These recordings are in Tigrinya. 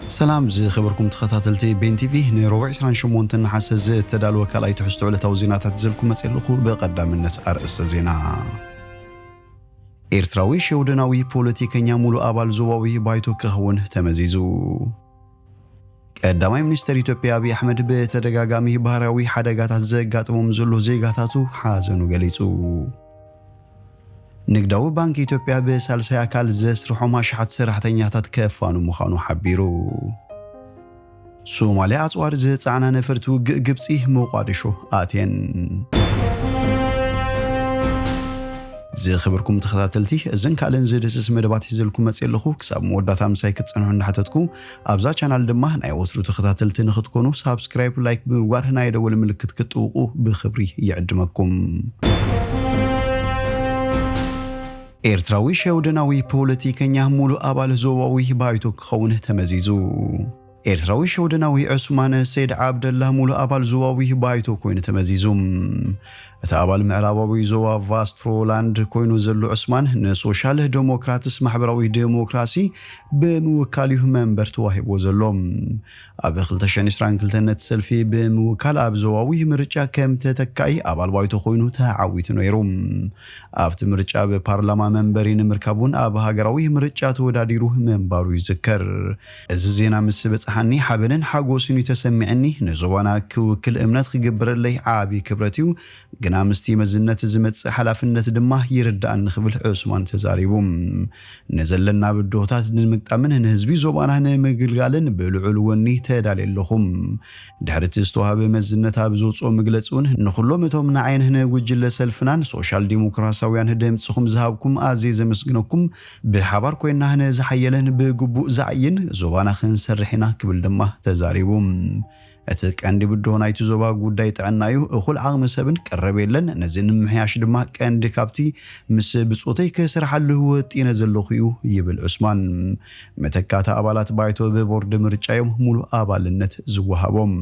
ሰላም ዝኸበርኩም ተኸታተልቲ ቤን ቲቪ፣ ንረቡዕ ዕስራን ሸሞንተን ነሓሰ ዝተዳለወ ካልኣይ ትሕዝቶ ዕለታዊ ዜናታት ዘልኩ መፅእ ኣለኹ። ብቐዳምነት ኣርእስተ ዜና። ኤርትራዊ ሸውደናዊ ፖለቲከኛ ሙሉ ኣባል ዞባዊ ባይቶ ክኸውን ተመዚዙ። ቀዳማይ ሚኒስተር ኢትዮጵያ ኣብይ ኣሕመድ ብተደጋጋሚ ባህርያዊ ሓደጋታት ዘጋጥሞም ዘሎ ዜጋታቱ ሓዘኑ ገሊጹ። ንግዳዊ ባንክ ኢትዮጵያ ብሳልሳይ ኣካል ዘስርሖም ኣሽሓት ሰራሕተኛታት ከፋኑ ምዃኑ ሓቢሩ። ሶማልያ ኣጽዋር ዝጸዓና ነፈርቲ ውግእ ግብጺ ሞቃዲሾ ኣትየን። ዝኸበርኩም ተኸታተልቲ፣ እዘን ካልእን ዝድህስስ መደባት ሒዘልኩም መጽእ ኣለኹ። ክሳብ መወዳእታ ምሳይ ክትጸንሑ እንዳሓተትኩ፣ ኣብዛ ቻናል ድማ ናይ ወትሩ ተኸታተልቲ ንኽትኮኑ ሳብስክራይብ፣ ላይክ ብምግባር ናይ ደወል ምልክት ክትጥውቁ ብኽብሪ ይዕድመኩም። ኤርትራዊ ሸውደናዊ ፖለቲከኛ ሙሉእ ኣባል ዞባዊ ባይቶ ክኸውን ተመዚዙ። ኤርትራዊ ሸውደናዊ ዑስማን ሰይድ ዓብደላ ሙሉእ ኣባል ዞባዊ ባይቶ ኮይኑ ተመዚዙ። እቲ ኣባል ምዕራባዊ ዞባ ቫስትሮላንድ ኮይኑ ዘሎ ዑስማን ንሶሻል ዴሞክራትስ ማሕበራዊ ዴሞክራሲ ብምውካል እዩ መንበር ተዋሂብዎ ዘሎ። ኣብ ክልተ ሽሕን ዕስራን ክልተን ነቲ ሰልፊ ብምውካል ኣብ ዞባዊ ምርጫ ከም ተተካኢ ኣባል ባይቶ ኮይኑ ተዓዊቱ ነይሩ። ኣብቲ ምርጫ ብፓርላማ መንበሪ ንምርካብ እውን ኣብ ሃገራዊ ምርጫ ተወዳዲሩ ምንባሩ ይዝከር። እዚ ዜና ምስ በጽሓኒ ሓበንን ሓጎስን እዩ ተሰሚዕኒ። ንዞባና ክውክል እምነት ክግበረለይ ዓቢ ክብረት እዩ። ግና ምስቲ መዝነት ዝመጽእ ሓላፍነት ድማ ይርድኣኒ ክብል ዑስማን ተዛሪቡ። ንዘለና ብድሆታት ንምግጣምን ንህዝቢ ዞባና ንምግልጋልን ብልዑል ወኒ ተዳልየ ኣለኹ። ድሕሪ እቲ ዝተዋህበ መዝነት ኣብ ዘውፅኦ መግለፂ እውን ንኩሎም እቶም ንዓይን ንጉጅለ ሰልፍናን ሶሻል ዲሞክራሲያውያን ድምፅኹም ዝሃብኩም ኣዝየ ዘመስግነኩም። ብሓባር ኮይና ንዝሓየለን ብግቡእ ዝዓይን ዞባና ክንሰርሕ ኢና ክብል ድማ ተዛሪቡ። እቲ ቀንዲ ብድሆ ናይቲ ዞባ ጉዳይ ጥዕና እዩ። እኹል ዓቕሚ ሰብን ቀረብ የለን። ነዚ ንምምሕያሽ ድማ ቀንዲ ካብቲ ምስ ብጾተይ ክስርሓሉ ወጢነ ዘለኹ እዩ ይብል ዑስማን። መተካእታ ኣባላት ባይቶ ብቦርድ ምርጫ እዮም ሙሉእ ኣባልነት ዝወሃቦም።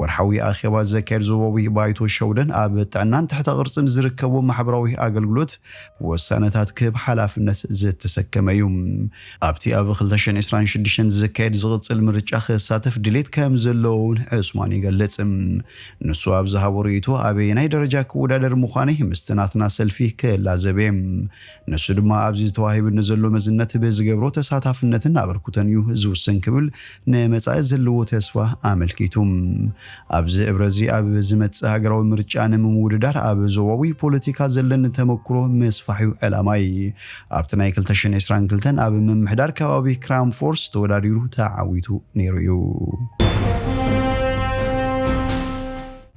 ወርሓዊ ኣኼባ ዘካየድ ዞባዊ ባይቶ ሸውደን ኣብ ጥዕናን ትሕተ ቅርጽን ዝርከቡ ማሕበራዊ ኣገልግሎት ወሳነታት ክህብ ሓላፍነት ዝተሰከመ እዩ። ኣብቲ ኣብ ክልተ ሽሕን ዕስራን ሽዱሽተን ዝካየድ ዝቕጽል ምርጫ ክሳተፍ ድሌት ከም ዘለዎ እውን ዑስማን ይገልጽ። ንሱ ኣብ ዝሃቦ ርእይቶ ኣበየናይ ደረጃ ክወዳደር ምዃነይ ምስቲ ናትና ሰልፊ ክላዘብ እየ። ንሱ ድማ ኣብዚ ተዋሂቡኒ ዘሎ መዝነት ብዝገብሮ ተሳታፍነትን ኣበርክቶን እዩ ዝውሰን ክብል ንመጻኢ ዘለዎ ተስፋ ኣመልኪቱ። ኣብዚ እብረ እዚ ኣብ ዝመጽእ ሃገራዊ ምርጫ ንምውድዳር ኣብ ዞባዊ ፖለቲካ ዘለኒ ተመክሮ ምስፋሕ እዩ ዕላማይ። ኣብቲ ናይ ክልተ ሽሕን ዕስራን ክልተን ኣብ ምምሕዳር ከባቢ ክራምፎርስ ተወዳዲሩ ተዓዊቱ ነይሩ እዩ።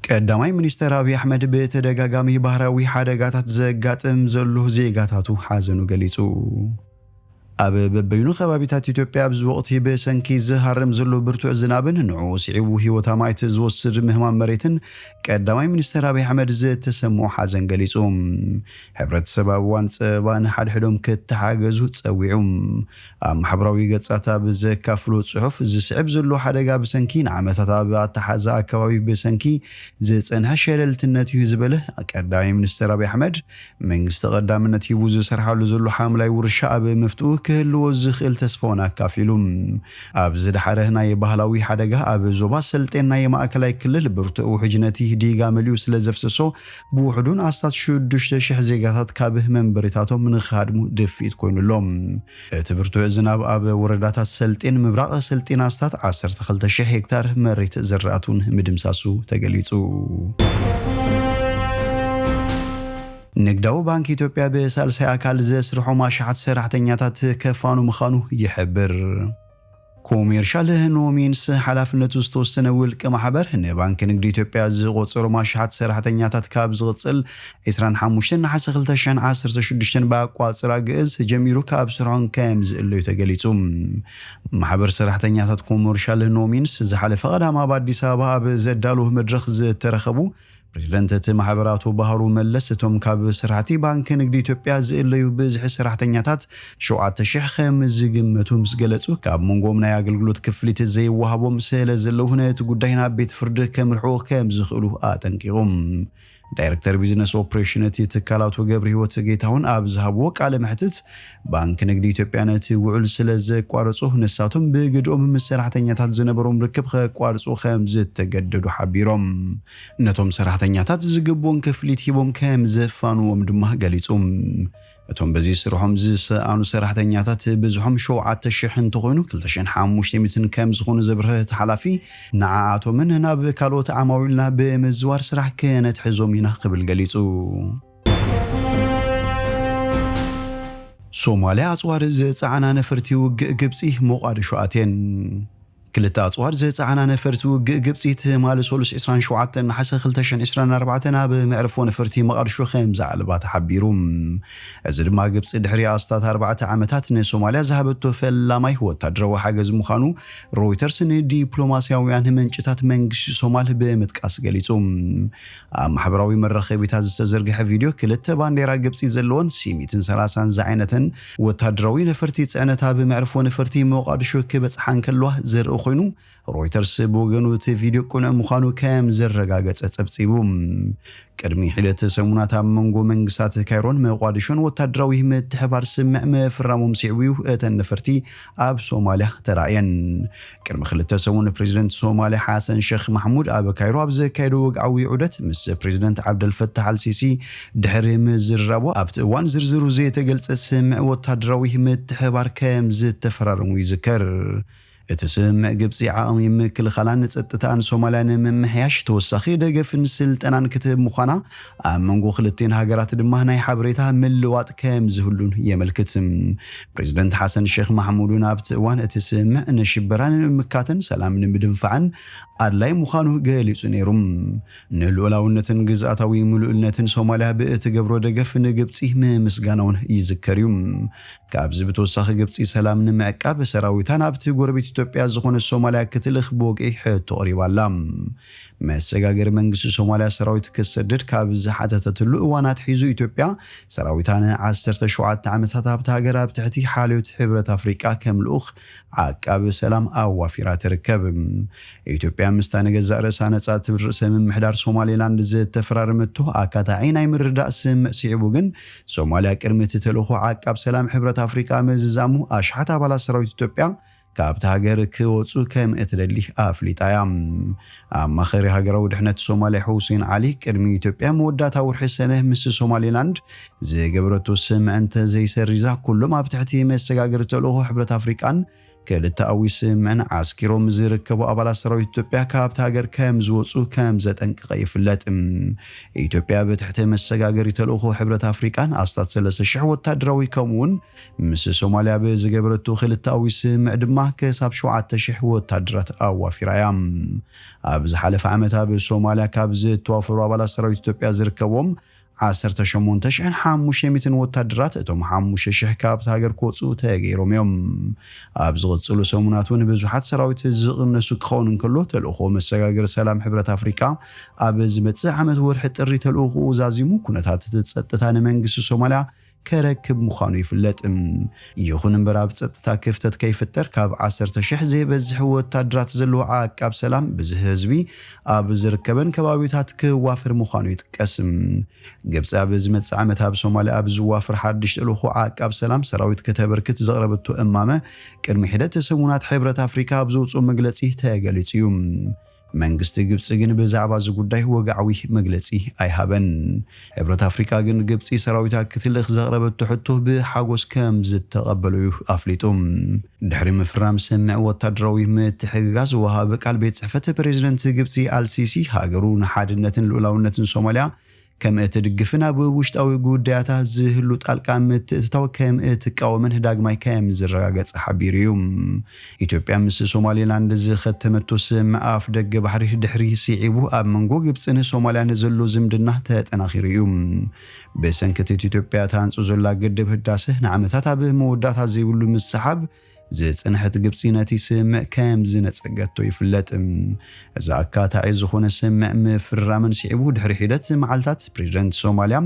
ቀዳማይ ሚኒስተር ኣብይ ኣሕመድ ብተደጋጋሚ ባህርያዊ ሓደጋታት ዘጋጥም ዘሎ ዜጋታቱ ሓዘኑ ገሊጹ። ኣብ በበይኑ ከባቢታት ኢትዮጵያ ኣብዚ ወቕቲ ብሰንኪ ዝሃርም ዘሎ ብርቱዕ ዝናብን ንዕኡ ስዒቡ ህይወት ኣማኢት ዝወስድ ምህማም መሬትን ቀዳማይ ሚኒስተር ኣብይ ኣሕመድ ዝተሰምዖ ሓዘን ገሊጹ። ሕብረተሰብ ኣብ እዋን ጸበባ ንሓድሕዶም ክተሓገዙ ጸዊዑ። ኣብ ማሕበራዊ ገጻት ኣብ ዘካፍሎ ጽሑፍ፣ ዝስዕብ ዘሎ ሓደጋ ብሰንኪ ንዓመታት ኣብ ኣተሓዛ ኣከባቢ ብሰንኪ ዝጸንሐ ሸለልትነት እዩ ዝበለ ቀዳማይ ሚኒስተር ኣብይ ኣሕመድ፣ መንግስቲ ቀዳምነት ሂቡ ዝሰርሓሉ ዘሎ ሓምላይ ውርሻ ኣብ ምፍትኡ ክህልዎ ዝኽእል ተስፋ እውን ኣካፊሉ። ኣብ ዝደሓረ ናይ ባህላዊ ሓደጋ ኣብ ዞባ ሰልጤን ናይ ማእከላይ ክልል ብርቱዕ ውሕጅ ነቲ ዲጋ መሊኡ ስለ ዘፍሰሶ ብውሕዱን ኣስታት ሽዱሽተ ሽሕ ዜጋታት ካብ መንበሪታቶም ንኽሃድሙ ድፍኢት ኮይኑሎም። እቲ ብርቱዕ ዝናብ ኣብ ወረዳታት ሰልጤን ምብራቕ ሰልጤን ኣስታት ዓሰርተ ክልተ ሽሕ ሄክታር መሬት ዝራእቱን ምድምሳሱ ተገሊጹ። ንግዳዊ ባንክ ኢትዮጵያ ብሳልሳይ ኣካል ዘስርሖም ኣሽሓት ሰራሕተኛታት ከፋኑ ምዃኑ ይሕብር። ኮሜርሻል ኖሚንስ ሓላፍነቱ ዝተወሰነ ውልቀ ማሕበር ንባንክ ንግዲ ኢትዮጵያ ዝቆጸሮም ኣሽሓት ሰራሕተኛታት ካብ ዝቕጽል ዕስራን ሓሙሽተን ነሓሰ ክልተ ሽሕን ዓሰርተ ሽዱሽተን ብኣቋጽራ ግእዝ ጀሚሩ ካብ ስርሖም ከም ዝእለዩ ተገሊጹ። ማሕበር ሰራሕተኛታት ኮመርሻል ኖሚንስ ዝሓለፈ ቀዳም ኣብ ኣዲስ ኣበባ ኣብ ዘዳለዎ መድረኽ ዝተረኸቡ ፕሬዚደንት እቲ ማሕበር ኣቶ ባህሩ መለስ፣ እቶም ካብ ስራሕቲ ባንክ ንግዲ ኢትዮጵያ ዝእለዩ ብዝሒ ሰራሕተኛታት ሸውዓተ ሽሕ ከም ዝግመቱ ምስ ገለጹ፣ ካብ መንጎም ናይ ኣገልግሎት ክፍሊት ዘይወሃቦም ስለ ዘለዉ ነቲ ጉዳይ ናብ ቤት ፍርዲ ከምርሕዎ ከም ዝኽእሉ ኣጠንቂቖም። ዳይሬክተር ቢዝነስ ኦፕሬሽን እቲ ትካል ኣቶ ገብረ ህይወት ጌታሁን ኣብ ዝሃብዎ ቃለ መሕትት፣ ባንክ ንግዲ ኢትዮጵያ ነቲ ውዕል ስለ ዘቋረጹ፣ ንሳቶም ብግድኦም ምስ ሰራሕተኛታት ዝነበሮም ርክብ ከቋርጹ ከም ዝተገደዱ ሓቢሮም። ነቶም ሰራሕተኛታት ዝግብዎም ክፍሊት ሂቦም ከም ዘፋንዎም ድማ ገሊጹ። እቶም በዚ ስርሖም ዝሰኣኑ ሰራሕተኛታት ብዝሖም ሸውዓተ ሽሕ እንትኾይኑ፣ ክልተ ሽሕን ሓሙሽተ ሚእትን ከም ዝኾኑ ዘብርሀ እቲ ሓላፊ፣ ንዓኣቶምን ናብ ካልኦት ዓማዊልና ብምዝዋር ስራሕ ክነትሕዞም ኢና ክብል ገሊጹ። ሶማልያ ኣጽዋር ዝጸዓና ነፈርቲ ውግእ ግብጺ ሞቓድሾ ኣትየን። ክልተ ኣጽዋር ዝጸዓና ነፈርቲ ውግእ ግብጺ ትማሊ ሰሉስ ዕስራን ሸውዓተን ነሓሰ ክልተ ሽሕን ዕስራን ኣርባዕተን ኣብ መዕርፎ ነፈርቲ መቓድሾ ከም ዝዓልባ ተሓቢሩ። እዚ ድማ ግብጺ ድሕሪ ኣስታት ኣርባዕተ ዓመታት ንሶማልያ ዝሃበቶ ፈላማይ ወታደራዊ ሓገዝ ምዃኑ ሮይተርስ ንዲፕሎማስያውያን ምንጭታት መንግስቲ ሶማል ብምጥቃስ ገሊጹ። ኣብ ማሕበራዊ መራኸቢታት ዝተዘርግሐ ቪድዮ ክልተ ባንዴራ ግብጺ ዘለወን ሲ ሚእትን ሰላሳን ዝዓይነተን ወታደራዊ ነፈርቲ ጽዕነት ኣብ መዕርፎ ነፈርቲ ሞቓድሾ ክበጽሓ እንከለዋ ዘርኢ ኮይኑ፣ ሮይተርስ ብወገኑ እቲ ቪድዮ ቅኑዕ ምዃኑ ከም ዘረጋገጸ ጸብጺቡ። ቅድሚ ሒደት ሰሙናት ኣብ መንጎ መንግስታት ካይሮን መቋድሾን ወታደራዊ ምትሕባር ስምምዕ ምፍራሞም ስዒቡ እዩ እተን ነፈርቲ ኣብ ሶማልያ ተራእየን። ቅድሚ ክልተ ሰሙን ፕሬዚደንት ሶማልያ ሓሰን ሸኽ ማሕሙድ ኣብ ካይሮ ኣብ ዘካየዶ ወግዓዊ ዑደት ምስ ፕሬዚደንት ዓብደልፈታሕ ኣልሲሲ ድሕሪ ምዝርራቡ፣ ኣብቲ እዋን ዝርዝሩ ዘይተገልጸ ስምምዕ ወታደራዊ ምትሕባር ከም ዝተፈራረሙ ይዝከር። እቲ ስምምዕ ግብጺ ዓቕሚ ምክልኻላን ጸጥታን ሶማልያ ንምምሕያሽ ተወሳኺ ደገፍን ስልጠናን ክትህብ ምዃና፣ ኣብ መንጎ ክልቲኤን ሃገራት ድማ ናይ ሓበሬታ ምልዋጥ ከም ዝህሉን የመልክት። ፕሬዚደንት ሓሰን ሼክ ማሕሙድ እውን ኣብቲ እዋን እቲ ስምምዕ ንሽበራ ንምምካትን ሰላም ንምድንፋዕን ኣድላይ ምዃኑ ገሊጹ ነይሩ። ንልኡላውነትን ግዝኣታዊ ምሉእነትን ሶማልያ ብእትገብሮ ደገፍ ንግብጺ ምምስጋና እውን ይዝከር እዩ። ካብዚ ብተወሳኺ ግብጺ ሰላም ንምዕቃብ ሰራዊታ ናብቲ ጎረቤት ኢትዮጵያ ዝኾነ ሶማልያ ክትልእኽ ብወግዒ ሕቶ ኣቕሪባ ኣላ። መሰጋገሪ መንግስቲ ሶማልያ ሰራዊት ክትሰድድ ካብ ዝሓተተትሉ እዋን ኣትሒዙ ኢትዮጵያ ሰራዊታ ንዓሰርተ ሸውዓተ ዓመታት ኣብታ ሃገር ኣብ ትሕቲ ሓልዮት ሕብረት ኣፍሪቃ ከም ልኡኽ ዓቃቢ ሰላም ኣዋፊራ ትርከብ። ኢትዮጵያ ምስታ ንገዛእ ርእሳ ነጻ ትብል ርእሰ ምምሕዳር ሶማሌላንድ ዝተፈራረመቶ ኣካታዒ ናይ ምርዳእ ስምምዕ ስዒቡ ግን፣ ሶማልያ ቅድሚ እቲ ተልእኾ ዓቃብ ሰላም ሕብረት ኣፍሪቃ ምዝዛሙ ኣሽሓት ኣባላት ሰራዊት ኢትዮጵያ ካብታ ሃገር ክወጹ ከም እትደሊ ኣፍሊጣ እያ። ኣማኻሪ ሃገራዊ ድሕነት ሶማልያ ሁሴን ዓሊ ቅድሚ ኢትዮጵያ መወዳእታ ወርሒ ሰነ ምስ ሶማሌላንድ ዝገበረቶ ስምምዕ እንተዘይሰሪዛ ኩሎም ኣብ ትሕቲ መሰጋገሪ ተልእኾ ሕብረት ኣፍሪቃን ክልተኣዊ ስምምዕን ዓስኪሮም ዝርከቡ ኣባላት ሰራዊት ኢትዮጵያ ካብታ ሃገር ከም ዝወጹ ከም ዘጠንቀቐ ይፍለጥ። ኢትዮጵያ ብትሕቲ መሰጋገሪ ተልእኾ ሕብረት ኣፍሪቃን ኣስታት ሰለስተ ሽሕ ወታደራዊ ከምኡ እውን ምስ ሶማልያ ብዝገበረቶ ክልተኣዊ ስምምዕ ድማ ክሳብ ሸውዓተ ሽሕ ወታደራት ኣዋፊራ እያ። ኣብ ዝሓለፈ ዓመት ኣብ ሶማልያ ካብ ዝተዋፈሩ ኣባላት ሰራዊት ኢትዮጵያ ዝርከቦም ዓሰርተ ሸሞንተ ሽሕን ሓሙሽተ ሚእትን ወታደራት፣ እቶም ሓሙሽተ ሽሕ ካብቲ ሃገር ክወፁ ተገይሮም እዮም። ኣብ ዝቕፅሉ ሰሙናት እውን ብዙሓት ሰራዊት ዝቕነሱ ክኸውን እንከሎ፣ ተልእኾ መሰጋገሪ ሰላም ሕብረት ኣፍሪቃ ኣብ ዝመፅእ ዓመት ወርሒ ጥሪ ተልእኾኡ ዛዚሙ ኩነታት ጸጥታ ንመንግስቲ ሶማልያ ከረክብ ምዃኑ ይፍለጥ። ይኹን እምበር ኣብ ጸጥታ ክፍተት ከይፍጠር ካብ ዓሰርተ ሽሕ ዘይበዝሕ ወታደራት ዘለዎ ዓቃብ ሰላም ብዝሒ ህዝቢ ኣብ ዝርከበን ከባቢታት ክዋፍር ምዃኑ ይጥቀስ። ግብጺ ኣብ ዝመጽእ ዓመት ኣብ ሶማልያ ኣብ ዝዋፍር ሓድሽ ተልእኾ ዓቃብ ሰላም ሰራዊት ከተበርክት ዘቕረበቶ እማመ ቅድሚ ሒደት ሰሙናት ሕብረት ኣፍሪካ ኣብ ዘውጽኦ መግለጺ ተገሊጹ እዩ። መንግስቲ ግብጺ ግን ብዛዕባ እዚ ጉዳይ ወግዓዊ መግለጺ ኣይሃበን። ሕብረት ኣፍሪካ ግን ግብጺ ሰራዊታ ክትልእኽ ዘቕረበቶ ሕቶ ብሓጎስ ከም ዝተቐበሎ እዩ ኣፍሊጡ። ድሕሪ ምፍራም ስምምዕ ወታደራዊ ምትሕግጋዝ፣ ወሃቢ ቃል ቤት ጽሕፈት ፕሬዚደንት ግብጺ ኣልሲሲ ሃገሩ ንሓድነትን ልኡላውነትን ሶማልያ ከም እትድግፍን ኣብ ውሽጣዊ ጉዳያታ ዝህሉ ጣልቃ ምትእትታው ከም እትቃወምን ዳግማይ ከም ዝረጋገጸ ሓቢሩ እዩ። ኢትዮጵያ ምስ ሶማሌላንድ ዝኸተመቶ ስምምዕ ኣፍ ደገ ባሕሪ ድሕሪ ስዒቡ ኣብ መንጎ ግብጽን ሶማልያን ዘሎ ዝምድና ተጠናኺሩ እዩ። ብሰንኪ እቲ ኢትዮጵያ ትሃንጾ ዘላ ግድብ ህዳሰ ንዓመታት ኣብ መወዳእታ ዘይብሉ ምስሓብ ዝጽንሐት ግብጺ ነቲ ስምምዕ ከም ዝነጸገቶ ይፍለጥ። እዚ ኣካታዒ ዝኾነ ስምምዕ ምፍራመን ስዒቡ ድሕሪ ሒደት መዓልታት ፕሬዚደንት ሶማልያ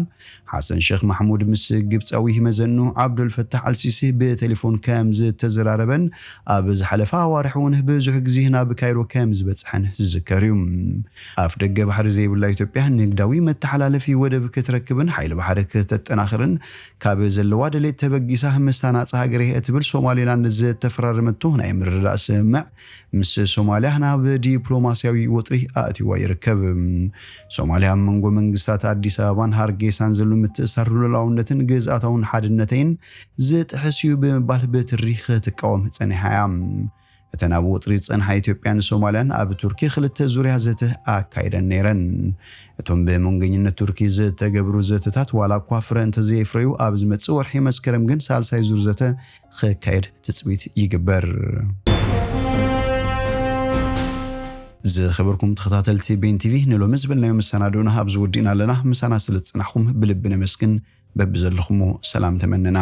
ሓሰን ሸኽ ማሕሙድ ምስ ግብጻዊ መዘኑ ዓብዱል ፈታሕ ኣልሲሲ ብቴሌፎን ከም ዝተዘራረበን ኣብ ዝሓለፈ ኣዋርሕ እውን ብዙሕ ግዜ ናብ ካይሮ ከም ዝበጽሐን ዝዝከር እዩ። ኣፍ ደገ ባሕሪ ዘይብላ ኢትዮጵያ ንግዳዊ መተሓላለፊ ወደብ ክትረክብን ሓይሊ ባሕሪ ክተጠናኽርን ካብ ዘለዋ ድሌት ተበጊሳ ምስታ ናጻ ሃገር እየ እትብል ሶማሌላንድ ዝተፈራረመቶ ናይ ምርዳእ ስምምዕ ምስ ሶማልያ ናብ ዲፕሎማስያዊ ወጥሪ ኣእትዋ ይርከብ። ሶማልያ ኣብ መንጎ መንግስታት ኣዲስ ኣበባን ሃርጌሳን ዘሎ ምትእሳር ሉዓላውነትን ግዝኣታውን ሓድነተይን ዝጥሕስ እዩ ብምባል ብትሪ ክትቃወም ጸኒሓ እያ። እተን ኣብ ወጥሪ ዝጸንሓ ኢትዮጵያን ሶማልያን ኣብ ቱርኪ ክልተ ዙርያ ዘተ ኣካይደን ነይረን። እቶም ብመንገኝነት ቱርኪ ዝተገብሩ ዘተታት ዋላ እኳ ፍረ እንተዘየፍረዩ ኣብ ዝመጽእ ወርሒ መስከረም ግን ሳልሳይ ዙር ዘተ ክካየድ ትጽቢት ይግበር። ዝኸበርኩም ተኸታተልቲ ቤን ቲቪ ንሎሚ ዝበልናዮ መሰናዶና ኣብዚ ወዲእና ኣለና። ምሳና ስለ ዝጸናሕኩም ብልቢ ነመስግን። በብዘለኹሞ ሰላም ተመነና።